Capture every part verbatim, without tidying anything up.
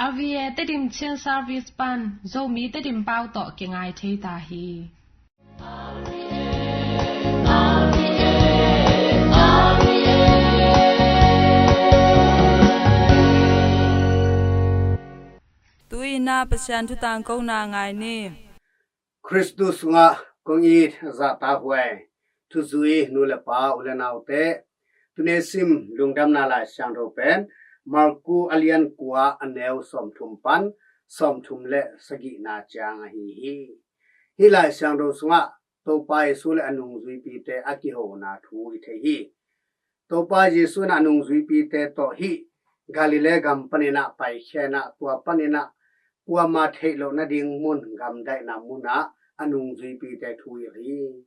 R V A Tedim Chin Service pan Zomi Tedim pau tawh kingai thei ta hi. Tu-in ah Pasian thu tangkona ngai ni. Khristu sungah kong it zahtakhuai thuzui nu le pa, u le naute, tuni sim lungdamna Lai Siangtho pen Marku a lian kua, a neu sawmthum pan sawmthum le sagihna ciang ahi hi. Hih Lai Siangtho sungah Topa Jesu le a nungzuipite a kihona thu i thei hi. Topa Jesu in a nungzuipite tawh hih Galilee gam panin ah paikhia in ah, tua panin ah kuama theih loh nading mun, gamdaihna munah a nungzuipite thu hilh hi.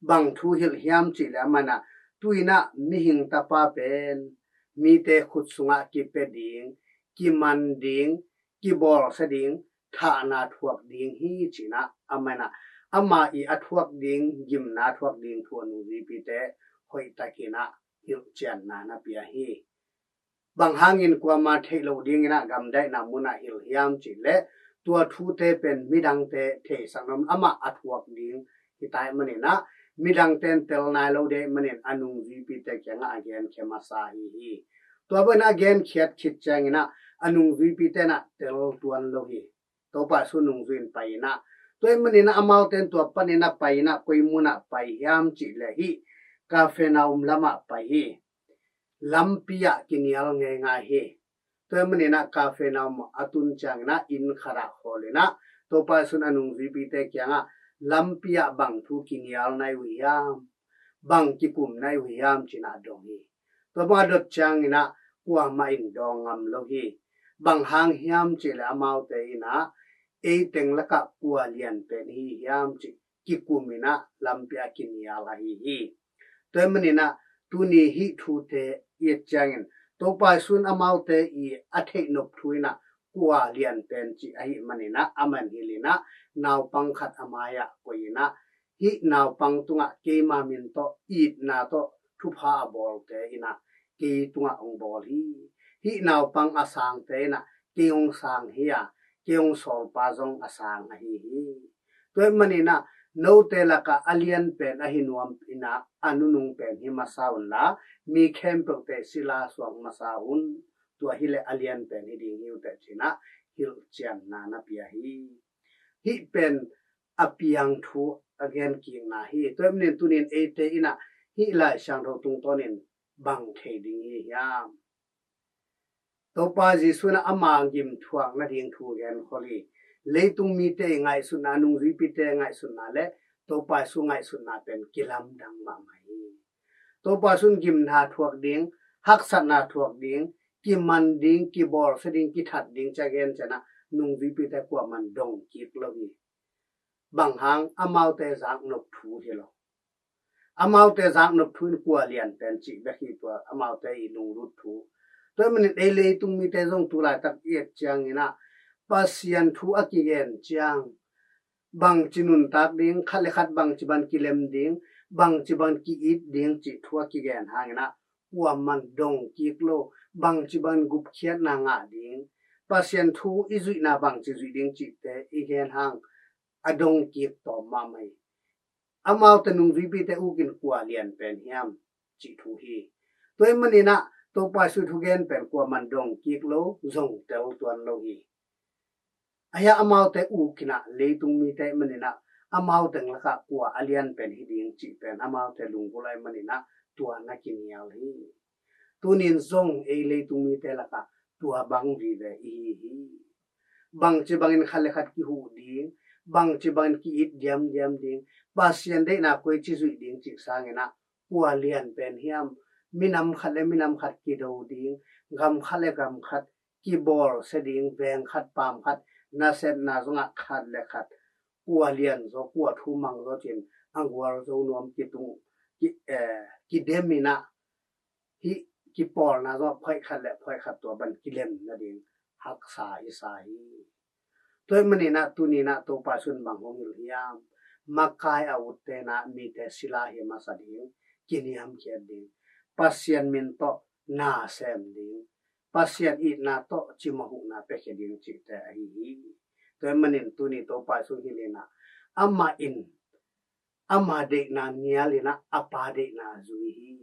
Bang thu hilh hiam cih leh, amah in ah, tu-in ah Mihing Tapa pen mite khut sungah kipia ding, kiman ding, kibawlsia ding, thahna thuak ding hi, ci-in ah amah in ah, amah i a thuak ding, gimna thuak ding thu a nungzuipite hoihtakin ah hilhcianna na pia hi. Bang hangin kuama theih loh dingin ah gamdaihna munah hilh hiam cih leh, tua thute pen midangte theisak nuam, amah a thuak ding hi ta ahih manin ah, midangte in tel nai lo ding ahih manin a nungzuipite kiangah a genkhia masa ahi hi. Tua bangin a genkhiat khit ciangin ah a nungzuipite in ah tel tuan lo hi. Topa Jesu nungzui in pai in ah, tua ahih manin ah amaute in tua panin ah pai in ah, koi munah pai hiam cih leh, hih Kapernaum lamah pai hi. Lampi ah kinial ngeingai hi. Tua ahih manin ah Kapernaum a tun ciangin ah inn khatah khawl in ah, Topa Jesu in a nungzuipite kiangah, lampi ah bang thu kinial na hi uh hiam, bang kikum na hi uh hiam, ci-in ah a dong hi. Tua bang a dot ciangin ah kuamah in dawng ngam lo hi. Bang hang hiam cih leh, amaute in ah ei teng lakah kua lian pen i hi hiam cih kikum in ah lampi ah kinial ahi hi. Tua ahih manin ah tuni hih thute i et ciangin, Topa Jesu in amaute i a theih nop thu in ah kua lian pen cih ahih manin ah, amah in hilh in ah naupang khat a mai-ah koih in ah, hih naupang tungah keima min tawh itna tawh thupha a bawlte in ah kei tungah hong bawl hi. Hih naupang a sangte in ah kei hong sang hi a, kei hong sawlpa zong a sang ahi hi. Tua ahih manin ah note lakah a lian pen ahi nuam in ah a nunung pen hi masa un la, mi khempeuhte sila suak masa un. Tua hi leh a lian pen hi ding hi uh teh, ci-in ah hilhcianna na pia hi. Hih pen a piang thu a genkikna hi. Tua ahih manin tuni in eite in ah hih Lai Siangtho tungtawnin bang thei ding i hi hiam? Topa Jesu in ah ama gim thuak nading thu genkhol hi. Leitung mite i ngaihsutna, a nungzuipite ngaihsutna le Topa Jesu ngaihsutna pen kilamdang mahmah hi. Topa Jesu in gimna thuak ding, haksatna thuak ding, kiman ding, kibawlsia ding, kithat ding ci-a a gen ciangin ah nungzuipite kuaman dong kik lo hi. Bang hang? Amaute zaknop thu hi lo. Amaute zaknop thu in kua lian pen cih bek hi, tua amaute i lunglut thu. Tua ahih manin ei leitung mite zong tu laitak i et ciangin ah Pasian thu a kigen ciang, bangci nuntak ding, khat le khat bangci bang kilem ding, bangci bang ki-it ding cih thu a kigen hangin ah kuaman dong kik lo. Bangci bang gupkhiatna ngah ding, Pasian thu i zuihna bangci zuih ding cihte i gen hang a dong kik tawm mahmah hi. Amaute nungzuipite uk in kua lian pen hiam cih thu hi. Tua ahih manin ah Topa Jesu thugen pen kuaman dong kik lo, zong tel tuan lo hi. Ahi a, amaute uk in ah leitung mite ahih manin ah amau teng lakah kua a lian pen hi ding cih pen amaute lunggulh ahih manin ah tua na kinial hi. Tuni in zong ei leitung mite lakah tua bang vive i hi hi. Bangci bangin khat le khat kihuh ding, bangci bangin ki-it diamdiam ding, Pasian deihna koici zuih ding cih sangin ah kua lian pen hiam? Minam khat le minam khat kido ding, gam khat le gam khat kibawlsia ding, veng khat paam khat, nasepna zongah khat le khat kua lian zaw, kua thu mang zaw ci-in a gualzo nuam kitung, ki, eh, kidem in ah, hih kipawlna zong phoih khat le phoih khat tua bang kilem nading haksa i sa hi. Tua ahih manin ah tuni in ah Topa Jesu in bang hong hilh hiam? Makai a utte in ah mite sila hi masa ding, kiniamkhiat ding, Pasian min tawh na sem ding, Pasian itna tawh cimawh huhna piakhia ding cihte ahi hi. Tua ahih manin tuni Topa Jesu hong hilh in ah, amah in ama deihna nial in ah a Pa deihna zui hi.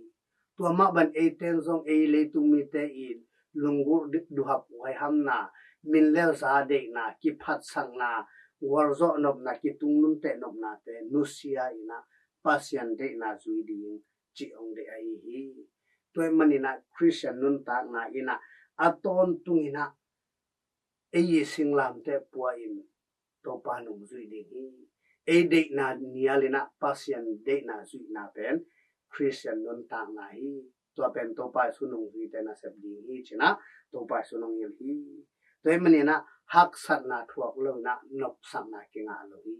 Tua mah bang eite in zong ei leitung mite i lunggulh duhhap huaihamna, min le za deihna, kiphatsakna, gualzawh nopna, kitung nunteh nopnate nusia in ah Pasian deihna zui ding cih hong deih ahi hi. Tua ahih manin ah Khristian nuntakna in ah a tawntung in ah ei i singlamteh pua in Topa in hong zuih ding hi. Ei deihna nial in ah Pasian deihna zuihna pen Khristian nuntakna hi. Tua pen Topa Jesu in hong zuite nasep ding hi ci-in ah Topa Jesu in hong hilh hi. Tua ahih manin ah haksatna thuak lo in ah nopsakna kingah lo hi.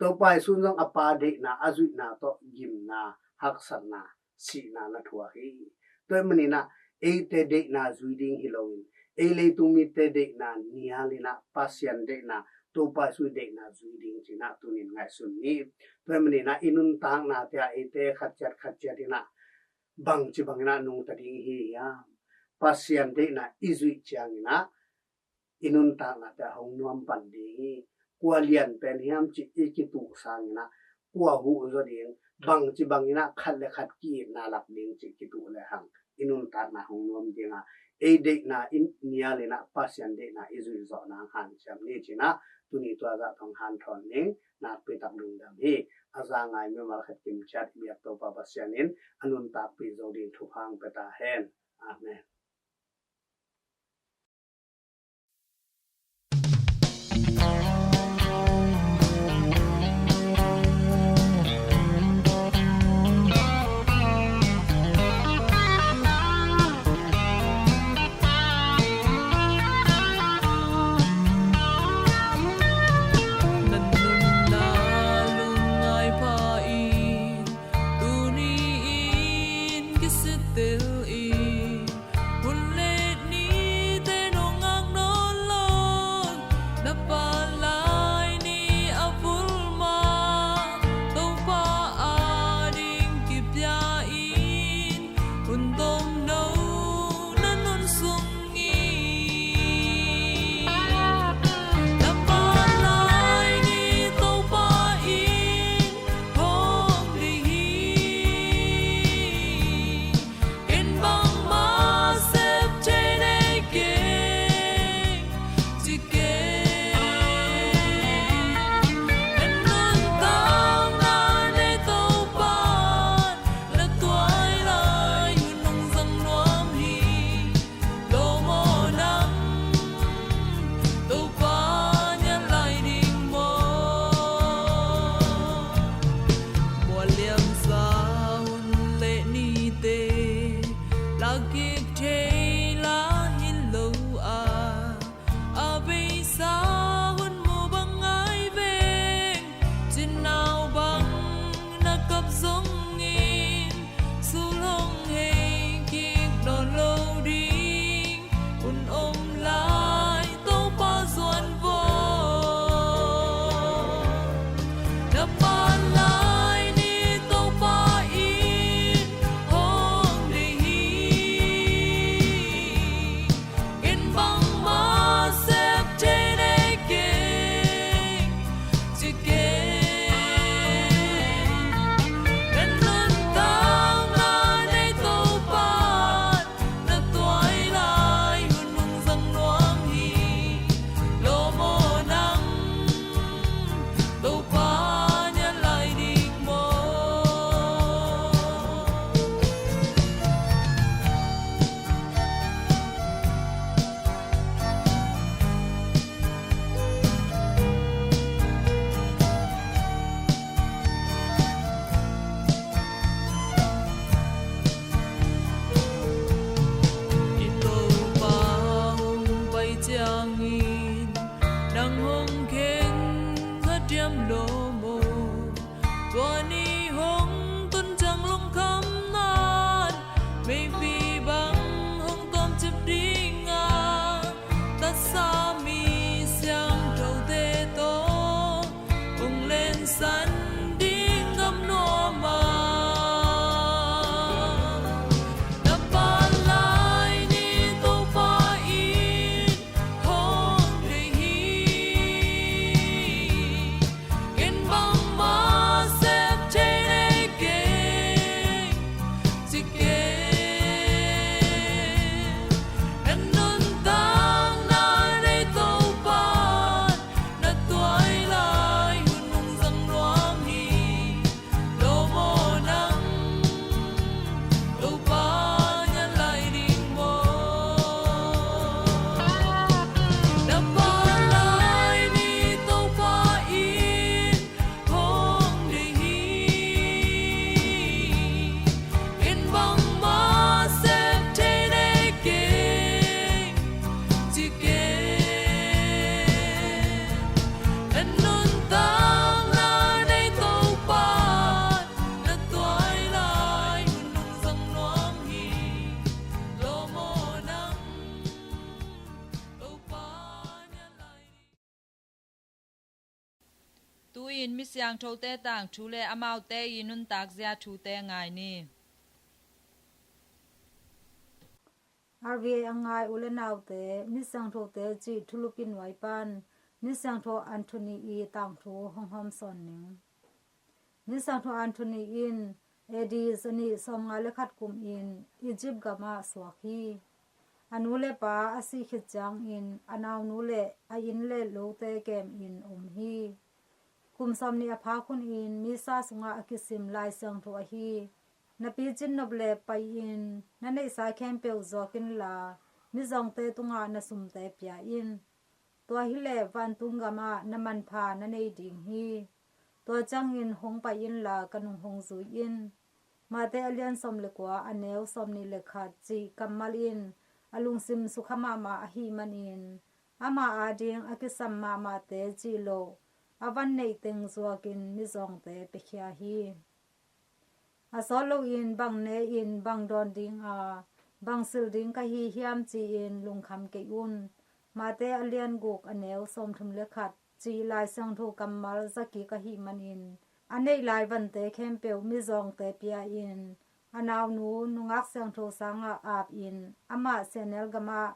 Topa Jesu in zong a Pa deihna a zuihna tawh gimna, haksatna, sihna na thuak hi. Tua ahih manin ah eite deihna zui ding hi loin, ei leitung mite deihna nial in ah Pasian deihna, Topa Jesu deihna zui ding ci-in ah tuni in ngaihsun ni. Tua ahih manin ah i nuntaknate ah eite khat ciat khat ciat in ah bangci bangin ah nungta ding i hi hiam? Pasian deihna i zuih ciangin ah i nuntaknate ah hong nuam pan ding hi. Kua lian pen hiam cih i kituh sangin ah kua huh zaw ding, bangci bangin ah khat le khat ki-itna lak ding cih kituh lehang i nuntakna hong nuam ding a, ei deihna i nial in ah Pasian deihna i zuih zawhna hong hanciam ni ci-in ah tuni tua zah tawh hong hanthawn ning. Nakpi tak lungdam hi. A za ngai mimal khat kim ciat i biak Topa Pasian in a nuntakpih zo ding thupha hong pia ta hen. Amen. Na nunna lungngai pha in, tuni in kisitel in, hun le nite nong ngak nawn lo. Na Pa Lai Ni a vul ma, Topa ading kipia in, hun tomno na nun sung in. Na Pa Lai Ni Topa in hong deih hi. Ken bangmah sep thei nei keng, ci keng. Ken nuntakna nei Topa, na tuai lai hun hong zang nuam hi. Lawm aw nang, Topa nial lai ding maw? Mual liamsa hun le nite, la kik thei la hi lo a, a beisa hun mu bang ngai veng, cinau bang na kap zongin, sulong hei kik nawn lo ding, un om lai Topa zuan vaw. Na Pa Lai Ni Topa in hong deih hi. Ken bangmah sep thei nei keng, ci keng. Ken nuntakna nei Topa, na tuai lai hun hong zang nuam hi. Lawm aw nang, Topa nial lai ding maw? I Topa hong pai ciangin nang hong khen kha diam lo maw? Tua ni hong tun ciang lungkham nan, meipi bang hong tuam cip ding a, taksa mi siangthote tawh hong lensan ding gam nuam a. Na Pa Lai Ni Topa Tu-in mi siangthote tangthu le amaute i nuntakzia thute ngai ni. R V A a ngai u le naute, mi siangthote cih thulupi nuai pan mi siangtho Anthony i tangthu hong hawmsawn ning. Mi siangtho Anthony in A D zanih sawmnga le khat kum in Egypt gamah suak hi. A nu le pa a sih khit ciangin a naunu le a inn le lote kem in om hi. Kum sawmnih a phak hunin misa sungah a kisim Lai Siangtho ahi: Na picin nop le pai-in na neihsa khempeuh zuak inla, mizawngte tungah na sumte pia in. Tua hileh vantung gamah na manpha na nei ding hi. Tua ciangin hong pai inla ka nung hong zui in. Mate a lian sawm le kua, a neu sawmnih le khat cih kammal in a lungsim sukha mahmah ahih manin, ama ading a kisam mahmahte cih loh, a van neih teng zuakin mizawngte piakhia hi. A sawt loin bang ne-in bang dawn dinga, bang silh ding ka hi hiam ci-in lungkham kei un. Mate a lian guk, a neu sawmthum le khat cih Lai Siangtho kammal zakik ahih manin, a neih lai vante khempeuh mizawngte pia-in, a naunu nungak siangtho sangah apin, amah Senegal gamah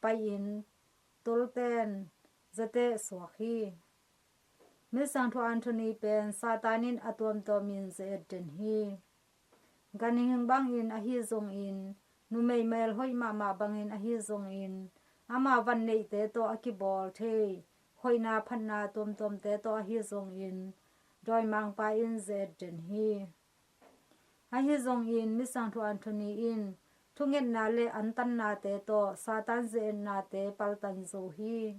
pai-in tolten zateh suak hi. Mi siangtho Anthony pen Satan in a tuamtuamin ze-et den hi. Ganhing bangin ahi zongin, numei mel hoih mahmah bangin ahi zongin, ama van neihte tawh a kibawl thei hoihna phatna tuamtuamte tawh ahi zongin, dawimangpa in ze-et den hi. Ahi zongin mi siangtho Anthony in thungetna le antannate tawh Satan ze-etnate paltan zo hi.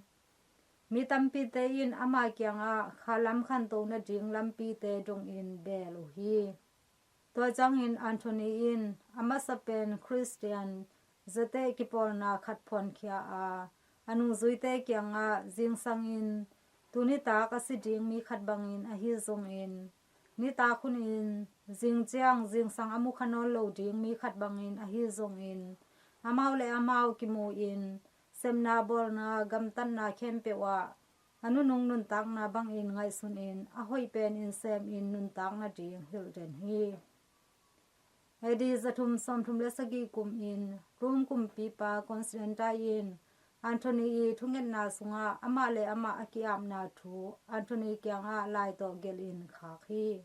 Mi tampite in ama kiangah khalam khanto nading lampite dongin beel uh hi. Tua ciangin Anthony in a masa pen Khristian zateh kipawlna khat phuankhia a, a nungzuite kiangah zingsangin tu nitak a si ding mi khat bangin ahi zongin, nitak hunin zing ciang zingsang a mukha nawn lo ding mi khat bangin ahi zongin, amau le amau kimu-in, sepna bawlna gamtatna khempeuh ah a nunung nuntakna bangin ngaihsunin a hoih penin semin nuntak nading hilh den hi. A D zathum sawmthum le sagih kumin Rome kumpipa Constantine in Anthony i thungetna sungah amah le amah a ki-apna thu Anthony kiangah lai tawh gelhin khak hi.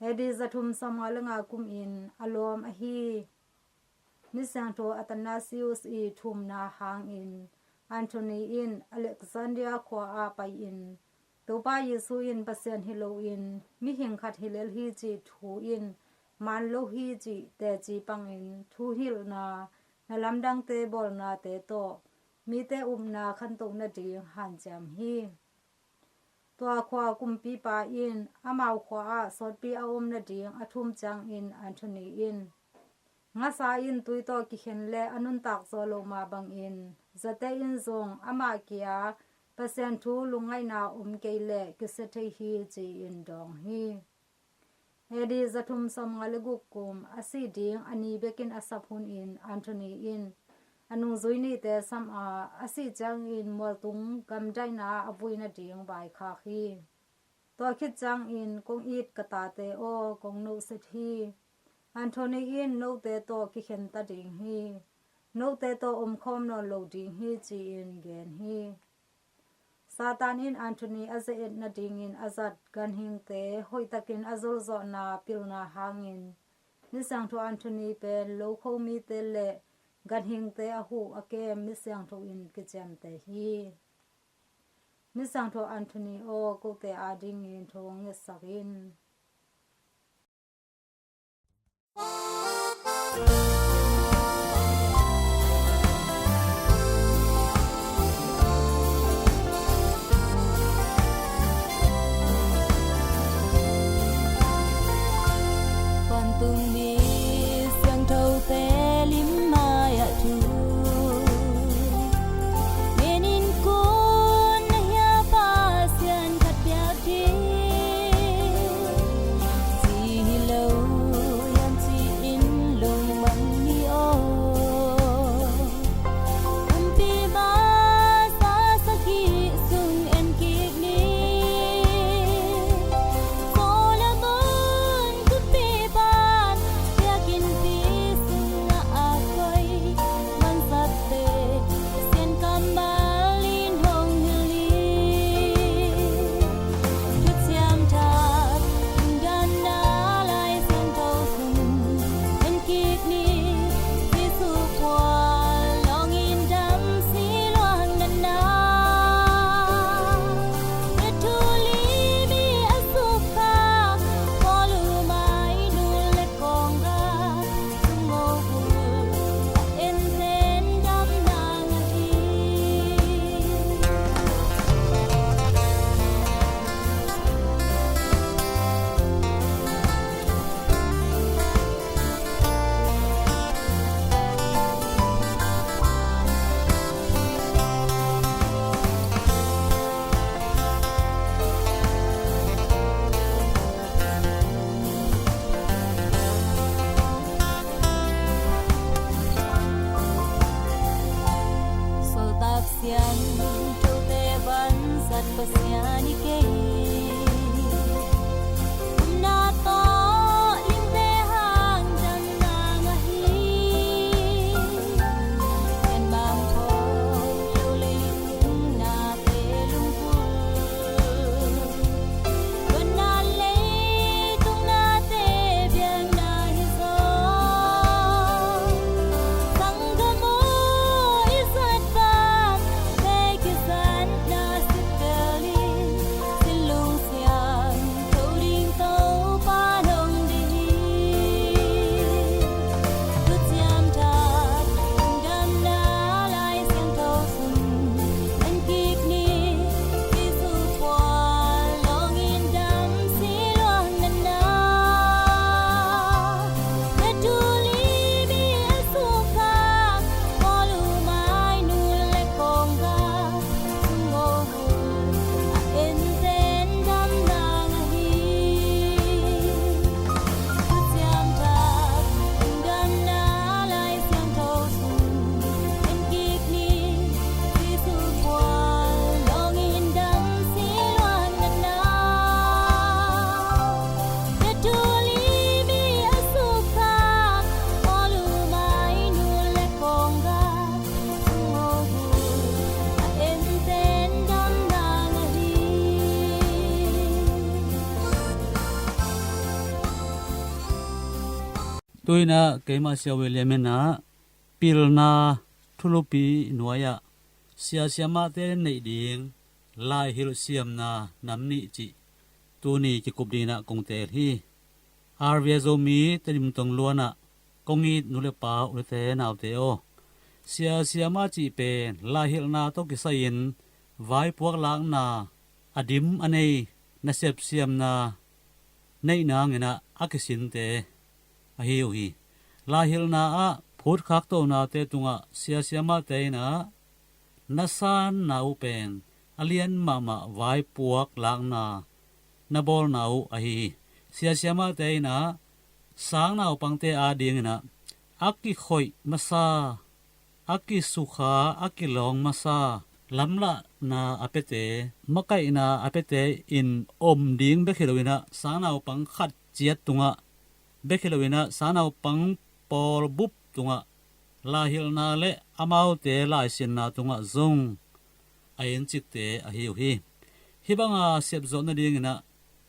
A D zathum sawmnga le nga kumin a lawm ahi mi siangtho Athanasius i thumna hangin Anthony in Alexandria khua ah pai-in Topa Jesu in Pasian hi loin mihing khat hi lel hi cih thu in maan lo hi cih teci pangin thuhilhna na lamdangte bawlnate tawh mite upna khanto nading hanciam hi. Tua khua kumpipa in amau khua ah sawtpi a om nading a thum ciangin Anthony in ngasa in tui tawh kikhen le a nuntak zaw lo mah bangin zateh in zong amah kia Pasian thu lungngaihna om kei leh kisia thei hi ci-in dawng hi. A D zathum sawmnga le guk kum a sih ding a ni bekin a sap hunin Anthony in a nungzui nihte sam a, a sih ciangin mualtung gamdaihna a vui nading vaikhak hi. Tua khit ciangin kong it ka tate aw, kong nohset hi. Anthony in note tawh kikhenta ding hi. Note tawh omkhawm nawn lo ding hi ci-in gen hi. Satan in Anthony a ze-et nadingin a zat ganhingte hoihtakin a zolzawhna pilna hangin mi siangtho Anthony pen lokho mite le ganhingte a huh a kem mi siangtho in kiciamteh hi. Mi siangtho Anthony aw, kote adingin thu hong ngetsak in. Vantung mi siangthote lim mai-ah thu ngenin kun na hia Pasian khat piak ding. Upna tawh limte hang damna ngah hi. Kan bang tho lo leitung nate lungput. Tuanna leitung nate biakna hi zaw. Sanggam aw, i zatbante kizatna sitel in, sinlung siangtho ding Topa nong deih hi. Thuciam Thak damna Lai Siangtho sung en kik ni. Jesu pual lawng in dam si luang natna. Biatu li mi a sukha, Paul uh mai nu le kongga, sung aw hun a enten damna ngah hi. Thuciam Thak damna Lai Siangtho sung en kik ni. Jesu pual lawng in dam si luang natna. Biatu li mi a sukha, Paul uh mai nu le kongga, sung aw hun a enten damna ngah hi. Tu-in ah keimah Sia William in ah pilna thulupi nuai-ah sia siamahte neih ding laihilh siamna nam nih cih tuni kikup dingin ah kong teel hi. R V A Zomi Tedim tong luanah kong it nu le pa, u le te, naute aw, sia siamah cih pen laihilhna tawh kisai-in vaipuak lakna a dim a nei nasep siamna neih nangin ah a kisinte ahi uh hi. Laihilhna ah phutkhak tonate tungah sia siamahte in ah na sanna uh pen a lian mahmah vaipuak lakna na bawlna uh ahi hi. Sia siamahte in ah sangnaupangte adingin ah a kikhoih masa, a kisukha, a kilawng masa, lamlahna a piate, makaihna a piate in om ding bek hi loin ah, sangnaupang khat ciat tungah bek hi loin ah, sangnaupang pawl bup tungah laihilhna le amaute laisinna tungah zong a encikte ahi uh hi. Hih banga sepzawh nadingin ah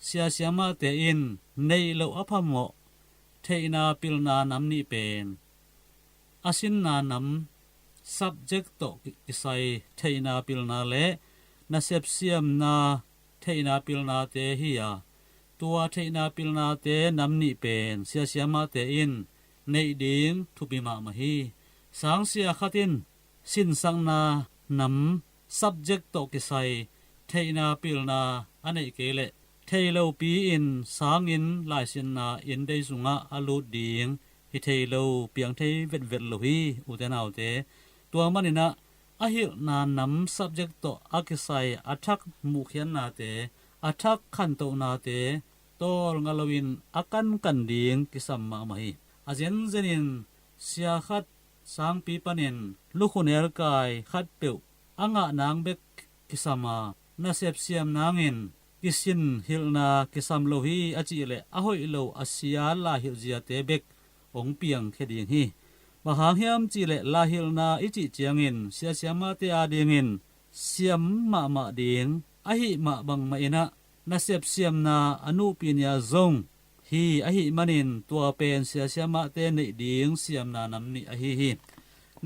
sia siamahte in neih loh a phamawh theihna pilna nam nih pen a sinna nam, subject tawh ki-, kisai theihna pilna le nasep siamna theihna pilnate hi a, tua theihna pilnate nam nih pen sia siamahte in neih ding thupi mahmah hi. Sangsia khat in sinsakna nam, subject tawh kisai theihna pilna a neih kei leh thei lopi-in sanginn laisinna inndei sungah a lut ding hi thei lo, piang thei vetvet lo hi, ute naute. Tua manin ah a hilhna nam, subject tawh a kisai a thak muhkhiatnate, a thak khantohnate tawlnga loin a kankan ding kisam mahmah hi. A zenzenin sia khat sangpi panin lukhu nelkai khatpeuh a ngah nang bek kisam a, nasep siam nangin kisin hilhna kisam lo hi a cih leh a hoih lo a sia laihilh ziate bek hong piangkhia ding hi. Bang hang hiam cih leh laihilhna i cih ciangin sia siamahte adingin siam mahmah ding ahih mah bangmah in ah nasep siamna a nuhpi nia zong hi. Ahih manin tua pen sia siamahte neih ding siamna nam nih ahi hi.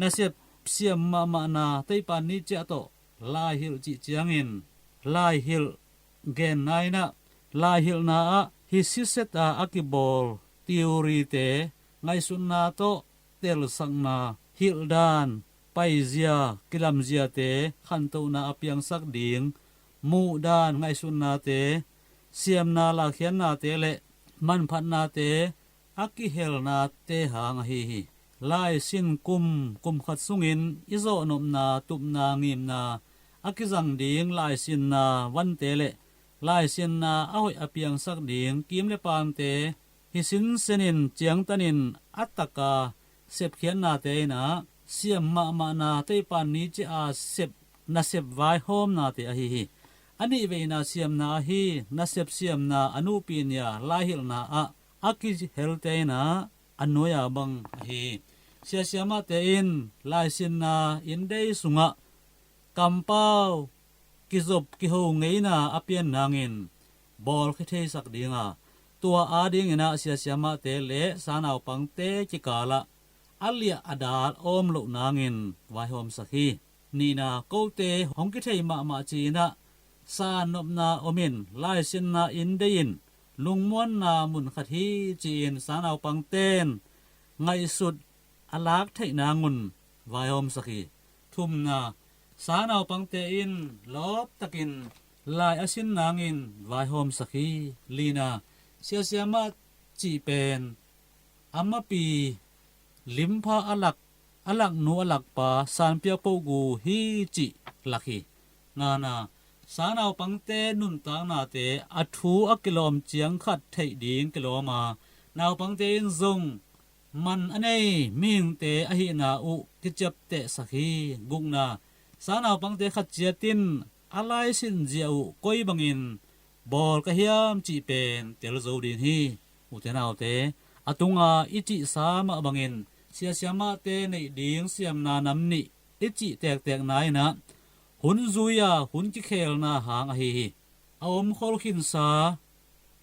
Nasep siam mahmahna teipan ni ciah tawh laihilh cih ciangin laihilh genna in ah, laihilhna ah hi siset a a kibawl theory-te, ngaihsutna tawh telsakna, hilhdan, paizia, kilamziate khantohna a piangsak ding, muhdan, ngaihsutnate, siamna, lakkhiatnate le manphatnate a kihelnate hang ahi hi. Laisin kum, kum khat sungin i zawhnopna, tupna, ngimna a kizang ding laisinna vante le laisinna a hoih a piangsak ding kim le pamte hi sinsenin ciangtanin a taka sepkhiatnate in ah, siam mahmahna teipan ni ciah a sep, nasep vaihawmnate ahi hi. a nihveina siamna ahi nasep siamna a nuhpi nia laihilhna ah a kihelte in ah a nuai-a bang ahi hi. Sia siamahte in laisinna inndei sungah kampau kizop kiho ngeina a pian nangin bawlkhia theisak ding a, tua adingin ah sia siamahte le sangnaupangte kikalah a liah a dal a om loh nangin vaihawmsak hi. Nihna, kote hong kithei mahmah ci-in ah sannopna om in laisinna inndei in lungmuanna munkhat hi ci-in sangnaupangte in ngaihsut a lak theih nangun vaihawmsak hi. Thumna, sangnaupangte in lawptakin lai a sin nangin vaihawmsak hi. Lina, sia siamah cih pen a mapi limpha a lak, a laknu a lakpa sanpiak pogu hi cih lak hi. Ngana, sangnaupangte nuntaknate a thu a kilawm ciang khat theih ding kilawm a, naupangte in zong man a nei mihingte ahihna uh kiciaptehsak hi. Gukna, sangnaupangte khat ciat in a laisin zia uh koi bangin bawl ka hiam cih pen tel zo ding hi. Ute naute, a tunga i cihsa mah bangin sia siamahte neih ding siamna nam nih i cih tektekna in ah hun zui-a hun kikhelna hang ahi hi. A omkhol khinsa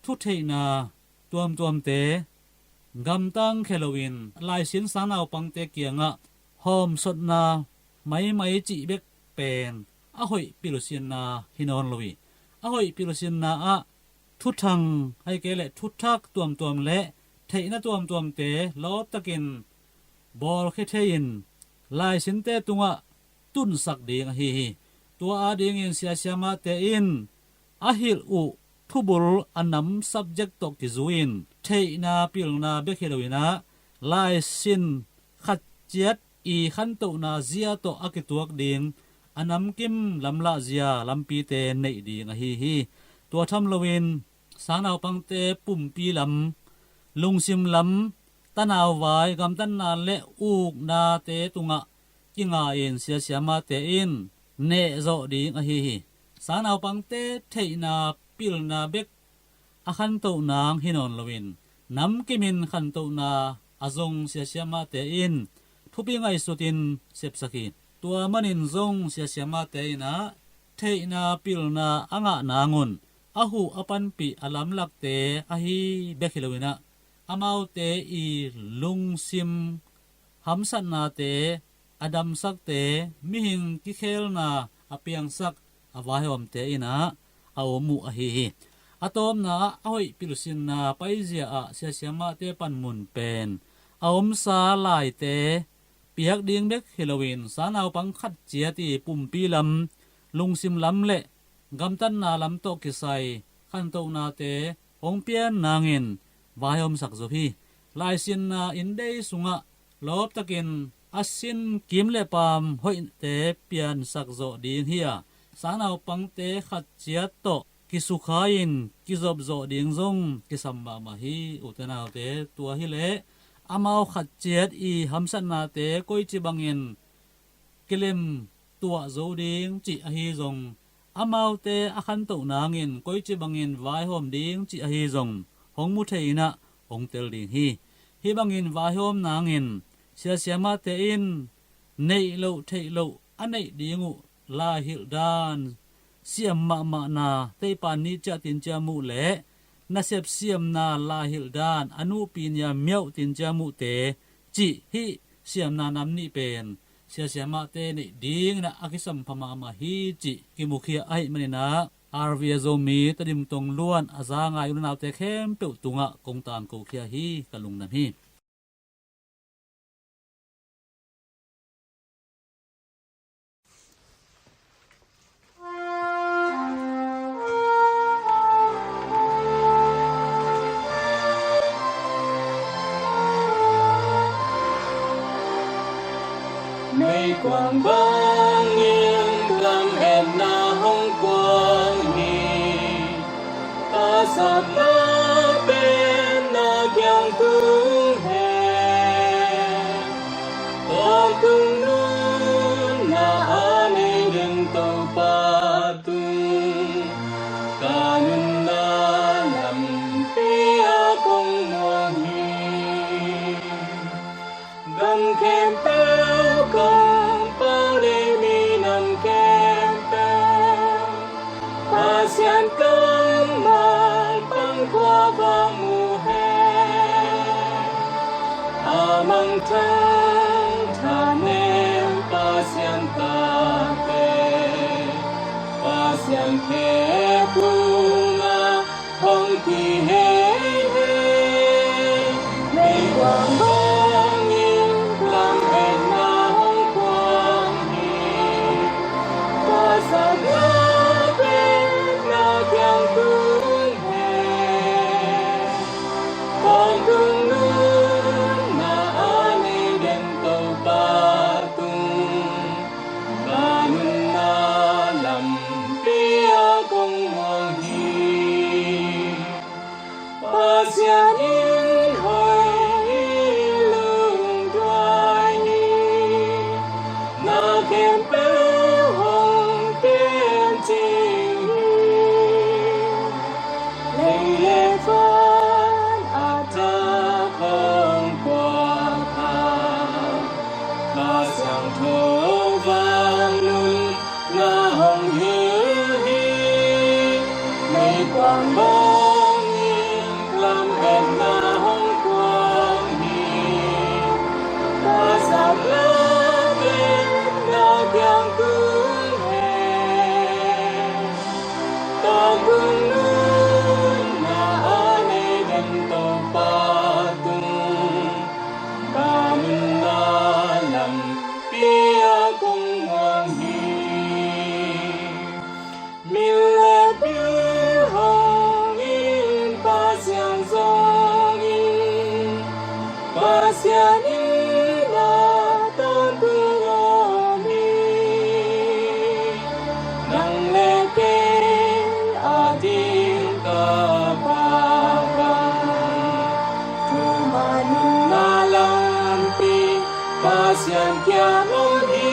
thutheihna tuamtuamte gamtang khia loin laisin sangnaupangte kiangah hawmsotna maimai cih bek pen a hoih pilsinna hi nawn lo hi. A hoih pilsinna ah thuthang, ahih kei leh thuthak tuamtuam le theihna tuamtuamte lawptakin bawlkhia thei-in laisinte tungah tunsak ding ahi hi. Tua adingin sia siamahte in a hilh uh thubul a nam subject tawh kizui-in theihna pilna bek hi loin ah laisin khat ciat i khantohna zia tawh a kituak ding a namkim lamlah zia lampite neih ding ahi hi. Tua tham loin sangnaupangte pumpi lam, lungsim lam, tanauvai, gamtatna le uknate tungah kinga-in sia siamahte in nehzawh ding ahi hi. Sangnaupangte theihna pilna bek a khantoh nang hi nawn loin namkimin khantohna a zong sia siamahte in thupi ngaihsutin sepsak hi. Tua manin zong sia siamahte in ah theihna pilna a ngah nangun a huh a panpih a lamlakte ahi bek hi loin ah amaute i lungsim hamsatnate a damsakte, mihing kikhelna a piangsak a vaihawmte in ah a om uh ahi hi. A tawpna ah a hoih pilsinna paizia ah sia siamahte panmun pen a omsa laite piak ding bek hi loin sangnaupang khat ciat i pumpi lam, lungsim lam le gamtatna lam tawh kisai khantohnate hong pian nangin vaihawmsak zo hi. Laisinna inndei sungah lawptakin a sin kim le paam hoihte piansak zawh ding hi a, sangnaupangte khat ciat tawh kisukha-in kizop zawh ding zong kisam mahmah hi. Ute naute, tua hileh amau khat ciat i hamsatnate koici bangin kilem tuah zo ding cih ahi zong, amaute a khantoh nangin koici bangin vaihawm ding cih ahi zong hong mu thei in ah hong tel ding hi. Hih bangin vaihawm nangin sia siamahte in neih loh theih loh a neih ding uh laihilh dan siam mahmahna, teipan nih ciah tin ciah muh le nasep siamna laihilh dan a nuhpi nia miauh tin ciah muhte cih hih siamna nam nih pen sia siamahte neih dingin ah a kisampha mahmah hi cih kimukhia ahih manin ah R V A Zomi Tedim tong luan a za ngai u le naute khempeuh tungah kong tangkokhia hi. Ka lungdam hi. Meikuang bangin lam etna hong kuang hi. Pasal na pen na kiang tung hen. Tua tung nun na a nei ding Topa tung. Thangthanem Pasian tate, Pasian khe puma hong kihei hei. Meikuang bangin lametna hong kuang hi. Pasakna pen na kiang tung hen. Tawntung nunna a nei den Topa tung, ka nunna lampi ah kong muang hi. Pasian in hoih hi, lungduai hi, na khempeuh hong tencing hi. Lei le van a thak hong kuak a, Kha Siangtho vangliatna hong hilh hi. Meikuang bangin lametna hong kuang hi. Pasakna pen na kiang tung hen. Tawntung nunna a nei den Topa tung, ka nunna lampi ah kong muang hi. Min le bil hong in, Pasian zong in, Pasian in na tawntung om hi. Nang le kei a ding ka Pa bang, thumna lampi Pasian kiang om hi.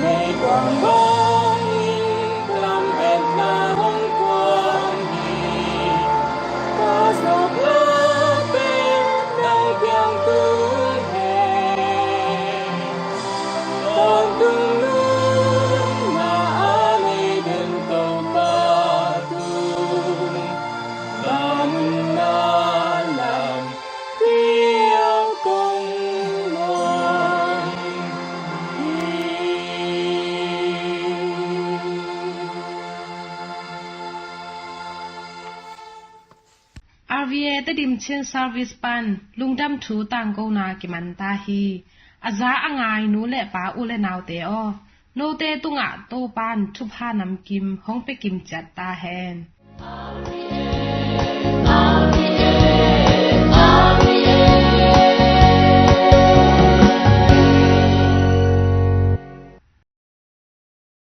Meikuang bangin lametna hong kuang hi. Pasakna pen na kiang tung hen. Tawntung nunna a nei den Topa tung, ka nunna lampi ah kong muang hi. R V A Tedim Chin Service pan lungdam thu tangkona kiman ta hi. A za a ngai nu le pa, u le naute aw, note tungah Topa'n thupha namkim hong pia kim ciat ta hen.